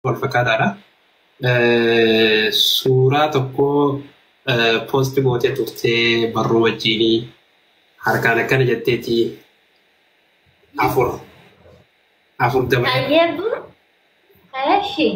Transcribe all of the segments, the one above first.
wal fakkaataadha. Suuraa tokko post gootee turtee barruu wajjinii harkaan akkana jetteeti afur afur dabalatee. Hayyeebu. Hayashi.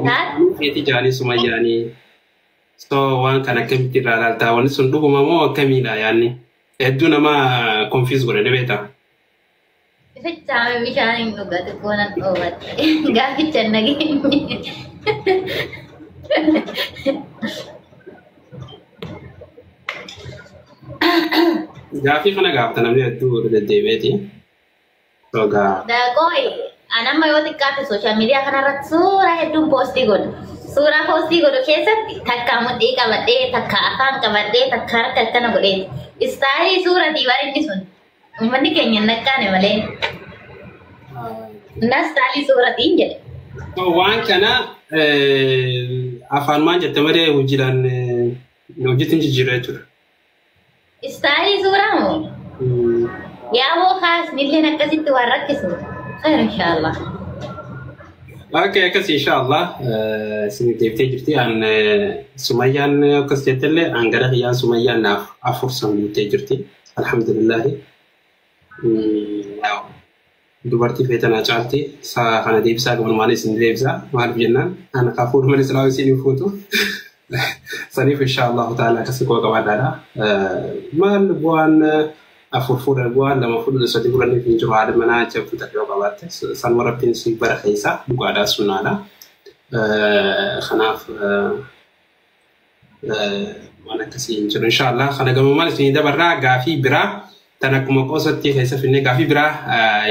Taat. Keetii jaanii Sumayyaanii. So waan kana akkamitti irraa ilaaltaa? Wanni sun dhuguma moo akkamiidha yaanni? Hedduu nama confuse godhe ni beektaa? Ifichaame bishaan hin dhugatu koonan dhoowwatte. Gaaficha hin dhageenye. Gaafii kana gaafata namni hedduu irra deddeebi'eeti. So gaa Daaqooyi anamma yoo xiqqaate sooshaal miidiyaa kanarratti suuraa hedduun poostii godhu. Suuraa poostii godhu keessatti takka mudhii qabadhee, takka afaan qabadhee, takka harka akkana godheeti. Istaayilii suuratii waan inni sun. Uummanni keenya hin naqqaane malee. Innaa istaayilii suuratiin jedhe. So waan kana afaanumaan jette malee hojiidhaan hojiitti hin jijjiirre jechuudha. Istaayilii suuraa moo? Yaaboo kaasnilleen akkasitti waan rakkisu. Khayr inshaallah. Okay, akkas inshaallah isin deebitee jirti. An Sumayyaan akkas jettellee an gara kiyyaan Sumayyaan naaf afur san guuttee jirti. Alhamdulillahi. Dubartii feetanaa caalti. Saa kana deebisaa gabanumaan isin deebisaa. Maaliif jennaan ana ka fuudhu malee silaa isin hin fuutu. Saniif inshaallahu ta'ala akkasii quba qabaadhaadha. Maal bu'aan afur fuudhan bu'aan lama fuudhan sadi fuudhaniif hin jiru haadha manaa jabduu takka yoo qabaatte sanuma rabbiin si bara keessa dhugaadhaa sunnaadha. Kanaaf waan akkasii hin jiru inshaallah. Kana gamumaan isinii dabarraa gaafii biraa tan akkuma qoosatti keessa finnee gaafii biraa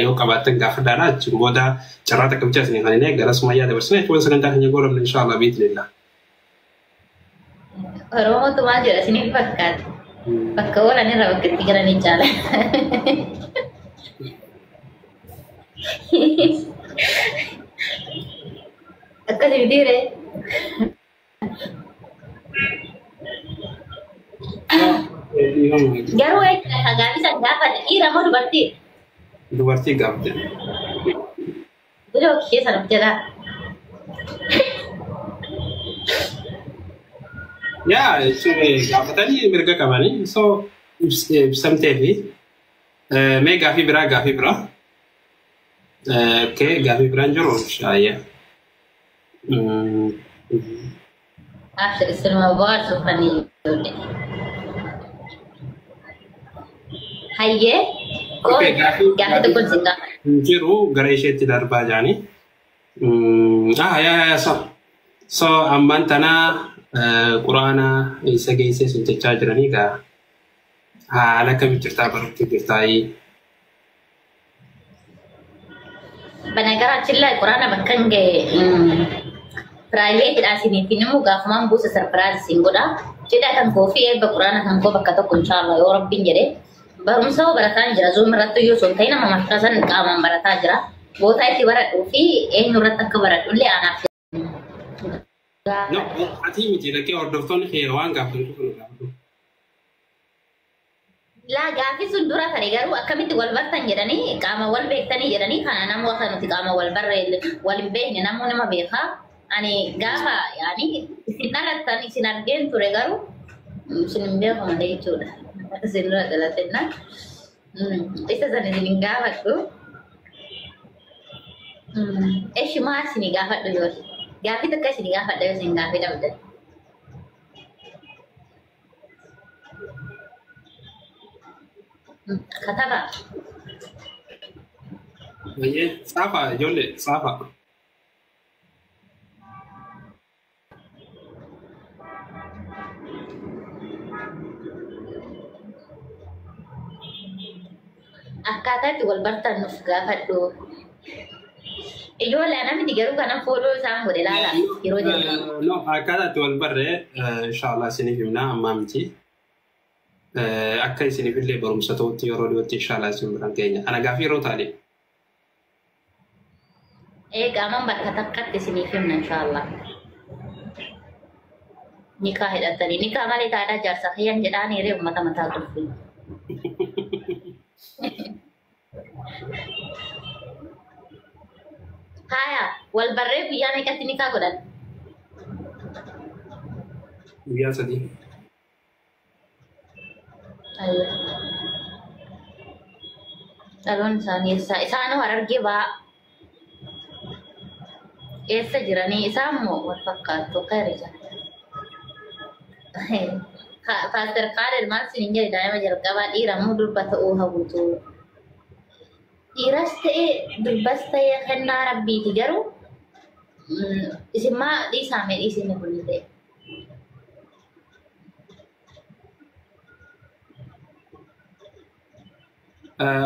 yoo qabaattan gaafadhaadha. Achiin booda carraa takka bichaa isinii kaninee gara Sumayyaa dabarsine jechuun sagantaa keenya goolabne inshaallah biitinillah. Oromootu maal jedha isiniif fakkaata? Bakka oolan irra bakka itti galan hin caala. Akkas miti ree? Garuu jechuudha gaafii san gaafate dhiira moo dubartii? Dubartii gaafate. Biloo kiyya sana of jalaa. Yaa jechuun gaafatanii mirga qabanii so ibsamtee fi mee gaafii biraa gaafii biraa. Okay, gaafii biraan jiru shaayya. Abshir isinuma bohaarsuufanii ijoollee. Hayyee. Okay, Qoy gaafii tokko gaafii sin gaafadha. hin jiru gara isheetti darbaa jaanii. Ah, yaa yaa so. So ammaan tana quraana isa geessee sun jechaa jiranii gaa haala akkamitti jirtaa barachuu jirtaayii. በነገራችን ላይ ቁርአን bakkan ga'e piraayiveetidha isiniif immoo gaafumaan buusa sarpiraayiz isin godha. Cidha kan koo fi eebba quraana kan koo bakka tokko inshaallah yoo rabbiin jedhe barumsa hoo barataan jira zuum irratti iyyuu osoo hin ta'in nama maskaasan qaamaan barataa jira. Bootaa itti baradhuu fi eenyu irratti akka baradhu illee anaaf No, ati miti dhaqee hordoftoonni kee waan gaafatan cufa nu gaafatu. Laa gaafii sun dura tare garuu akkamitti wal bartan jedhanii qaama wal beektanii jedhanii kana nama akka nuti qaama wal barre wal hin beekne namuu nama beekaa. Ani gaafa yaani isin dhalattan isin argeen ture garuu isin hin beeku malee jechuudha. Isin dura dhalatenna. Isa san isin hin gaafadhu. Eshi maal isin gaafadhu yoo gaafii takka isin gaafadha yoo isin gaafii dhabdan. Kataba. Baay'ee saafa ijoollee saafa. Akkaataa itti wal bartan nuuf gaafadhu. Ijoollee ana miti garuu kanan fooloo isaan godhe laala yeroo jalqaba. No, akkaataa itti wal barre inshaallah isiniif himna ammaa miti. Akka isiniif illee barumsa ta'utti yeroo dhiyootti inshaallah isin biraan keenya. Kana gaafii yeroo taane. Ee qaamaan bakka takkatti isiniif himna inshaallah. Nikaa hidhatanii nikaa malee taadhaa jaarsa kiyyan jedhaan hiree uummata mataa qulfii. Haya wal barree guyyaa meeqatti nikaa godhan? Guyyaa 3. Dhaloonni isaanii eessa? Isaanoo Harargee ba'aa. Eessa jiranii? Isaan moo wal fakkaattu? Khayri jira. Paaster Khaled maal siin jedhe daa'ima jalqabaa dhiira moo durba ta'uu hawwitu? Dhiiras ta'e durbas ta'e kennaa rabbiiti garuu isin maa dhiisaa mee dhiisinni kun ta'e?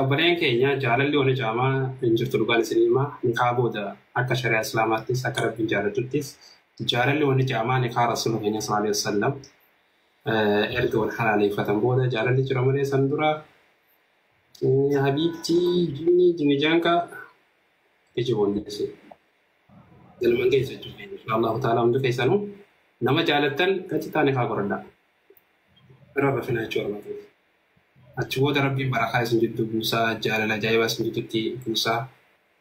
Obboleen keenya jaalalli wal jaamaa hin jirtu dhugaan isin himaa nikaa booda akka shari'aa islaamaattis akka rabbiin jaalatuttis jaalalli wal jaamaa nikaa rasuula keenya sallallahu alaihi wasallam erga wal halaaleeffatan booda jaalalli jira malee san dura habiibtii jinni jinni jaanka iji boonnisi galman keessa jechuudha insha Allahu ta'ala hundi keessanuu nama jaalattan qacitaa nikaa godhadha bira rafinaa jechuudha. Achi booda rabbiin barakaa isin jidduu buusaa jaalala ajaa'ibaa isin jidduutti buusaa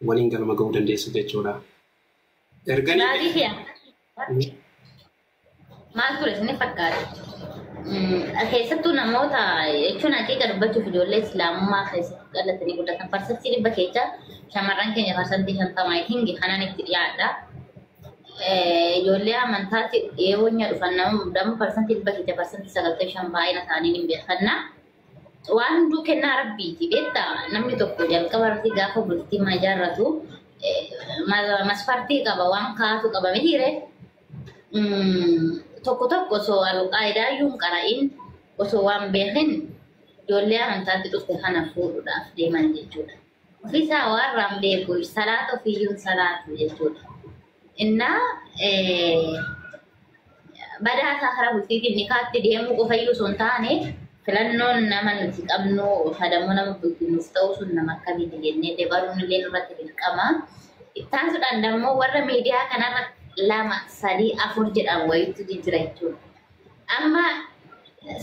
waliin galma ga'uu dandeessu jechuudha. Erganii maal ture isin fakkaate? Keessattuu namoota jechuun haqiiqa dubbachuuf ijoollee islaamummaa keessatti dhalatanii guddatan 100% keessa shamarran keenya 50% hingi kanaan itti dhiyaadha. Ijoollee amantaatti dhiyeenya dhufan nama 100% keessa 95% baay'ina isaanii hin beekanna. Waan hunduu kennaa rabbiiti beektaa namni tokko jalqaba irratti gaafa bultii mana ijaarratu masfartii qaba waan kaasu qaba mitiire. Tokko tokko osoo alqaayidaa iyyuu hin qara'in osoo waan beekin ijoollee amantaatti dhufte kana fuudhuudhaaf deeman jechuudha. Ofiisaa waan irraan beeku salaata ofiiyyuu hin salaatu jechuudha. Innaa badaa isaa karaa bultiitiin nikaatti deemuu qofayyuu osoo hin taane filannoon nama nuti qabnu fadamoo nama bultii nuuf ta'u sun nama akkamiiti jennee dabaluun illee nurratti dirqama. Ittaansuudhaan dammoo warra miidiyaa kanarra 2, 3, 4 jedhan wayiitu jira jechuudha. Amma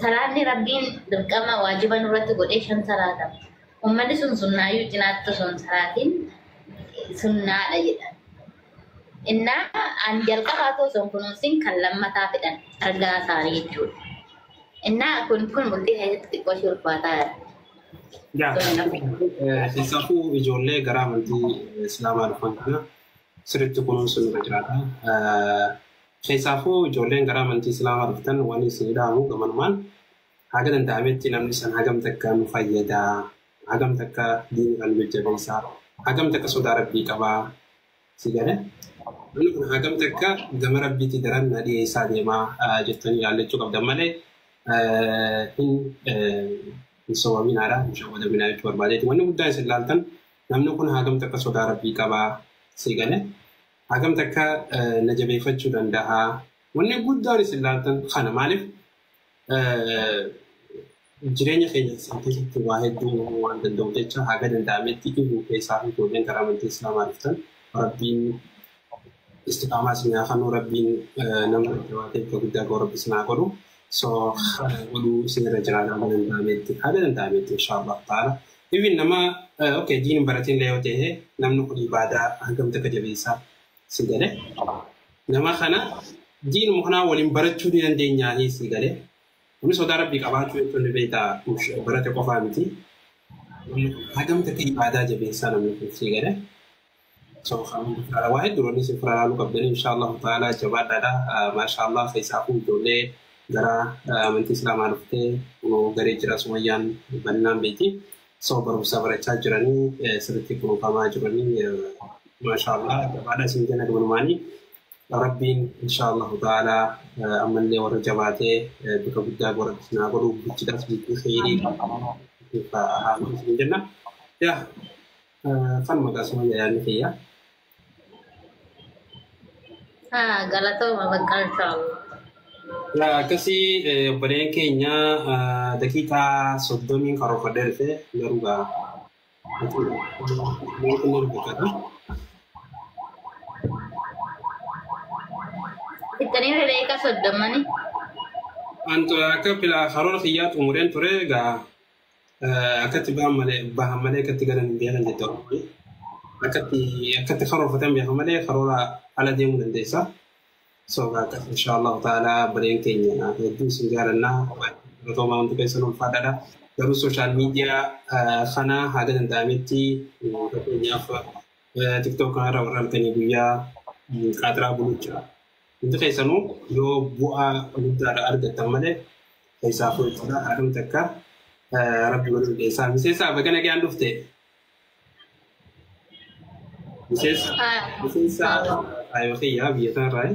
salaanni rabbiin dirqama waajiba nurratti godhee 5 salaata. Uummanni sun sunnaayyuu cinaatti osoo hin salaatiin sunnaadha jedha. Innaa an jalqabaa osoo hin kunuunsin kan lammataa fedhan argaa isaanii jechuudha. Innaa kun bultii keessatti xiqqoo ishee ulfaataa. Keessafuu ijoollee gara amantii islaamaa dhufan kana sirriitti kunuunsuun irra jiraata. Keessaafuu ijoolleen gara amantii islaamaa dhuftan waan isin dhaamu gamanumaan haga danda'ametti namni san hagam takka nu fayyadaa, hagam takka diinii kan nu jajjabeessaa, hagam takka sodaa rabbii qabaa si gale. Namni kun hagam takka gama rabbiitti daran na dhiyeessaa deemaa jettanii ilaallachuu qabdan malee hin sobaminaadha, hin shawwadaminaa jechuu barbaadeeti. Wanni guddaan isin ilaaltan namni kun hagam takka sodaa rabbii qabaa si gale. Hagam takka na jabeeffachuu danda'a. Wanni guddaan isin ilaaltan kana maaliif jireenya keenya keessatti waa hedduu uumamuu waan danda'u jecha haga danda'ametti dhibuu keessaa fi ijoolleen karaa amantii islaamaa dhuftan rabbiin istiqaamaa isin haa kennu rabbiin nama jabaatee bakka guddaa ga'u rabbi isin haa godhu. So kana godhuu isin irra jiraata haga danda'ametti haga danda'ametti insha Allah ta'ala. Even nama okay diin baratiin illee yoo ta'e namni kun ibaadaa hangam takka jabeessaa si gale. Nama kana diinuma kanaa waliin barachuu ni dandeenyaa si gale. Namni sodaa rabbii qabaachuu jechuun ni beektaa barate qofaa miti. Hagam takka ibaadaa jabeessaa namni kun si gale. So waa hedduu wanni isin fira ilaaluu qabdanii insha Allah ta'ala jabaadhaadha. Maasha Allah keessaafuu ijoollee gara amantii islaamaa dhuftee garee jira Sumayyaan bal'inaan beeki. So barumsa barachaa jiranii sirriitti kunuunfamaa jiranii maasha Allah jabaadha isin jenna gabanumaanii. Rabbiin insha Allah ta'ala ammallee warra jabaatee bakka guddaa godha isin haa godhu bulchiidhaas bulchuu kheyrii haa godhu isin jenna. Yaa kan maqaa Sumayyaa yaadni kiyya. Galatooma bakka inshallah. Akkasii obboleen keenya daqiiqaa 30 karoorfadhee dhufe garuu gaa maaltu Ittanii daqiiqaa 30ni. Antu akka karoora kiyyaa xumureen ture gaa akkatti bahan malee akkatti galan hin beekan jette Oromoon. Akkatti karoorfatan beeka malee karoora ala deemuu dandeessa. So akkas insha Allahu ta'ala bareen keenya hedduu isin jaalannaa galatoomaa hundi keessan ulfaadhaadha. Garuu social media kana haga danda'ametti fakkeenyaaf TikTok kanarra warra halkanii guyyaa qaaxiraa buluu jira. Hundi keessanuu yoo bu'aa guddaadha argattan malee keessaa jechuudha. Haadhumti akka rabbi godhu dhiyeessaa. Miseensa baga nagaan dhufte. Miseensa miseensa ayoo kiyyaa biyya kanarraa.